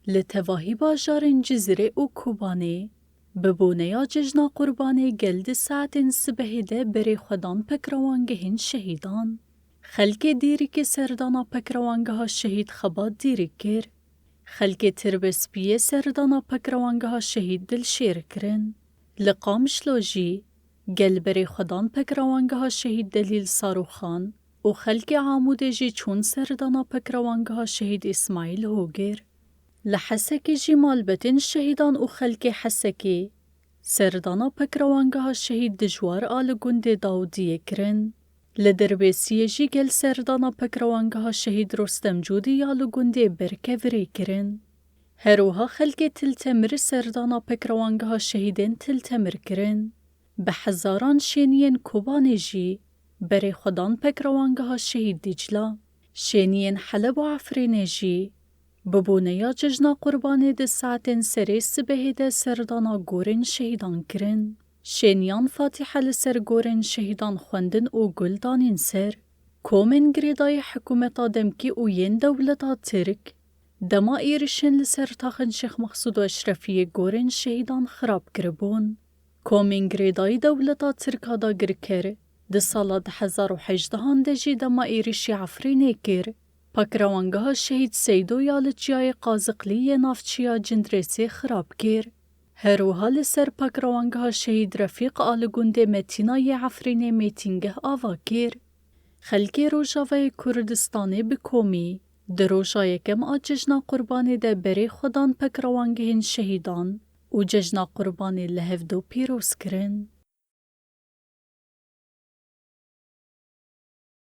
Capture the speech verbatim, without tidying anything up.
Li tevahî bajarên Cizîrê û Kobanê bi boneya Cejna Qurbanê gel di saetên sibehê de berê xwe dan pekrawangehên şehîdan. Xelkê Dîrikê serdana pekrewangeha şehîd Xebat Dîrik kir. Xelkê Tirbespiyê serdana pekrewangeha şehîd Dilşêr kirin. Li Qamişlo jî gel berê xwe dan pekrewangeha şehîd Delîl Saroxan û xelkê Amûdê jî çûn serdana pekrewangeha şehîd Îsmaîl Hogir. Li Hesekê jî malbetên şehîdan û xelkê Hesekê serdana pekrewangeha şehîd Dijwar a li gundê Dawdiyê kirin. Li Dirbêsiyê jî gel serdana pekrewangeha şehîd Rostem Cûdî ya li gundê Berkevirê kirin. Her wiha xelkê Til Temir serdana pekrewangeha şehîdên Til Temir kirin. Bi hezaran şêniyên Kobanê jî berê xwe dan pekrewangeha şehîd Dîcla. Şêniyên Heleb û Efrînê jî bi boneya Cejna Qurbanê di saetên serê sibehê de serdana gorên şehîdan kirin. Şêniyan Fatîhe li ser gorên şehîdan xwendin û gul danîn ser. Komên girêdayî hikûmeta demkî û yên dewleta Tirk dema êrişên li ser taxên Şêx Mexsûd û Eşrefiyê gorên şehîdan xirab kiribûn. Komên girêdayî dewleta Tirk a dagirker di sala du hezar û hejdehan de jî dema êrişî Efrînê kir, pakrewangeha şehîd Seydo ya li çiyayê Qaziqlî yê navçeya Cindirêsê xirab kir. Her wiha li ser pakrewangeha şehîd Refîq a li gundê Metîna yê Efrînê mêtîngeh ava kir. Xelkê Rojavayê Kurdistanê bi komî di roja yekem a Cejna Qurbanê de berê xwe dan pekrawangehên şehîdan û Cejna Qurbanê li hevdu pîroz kirin.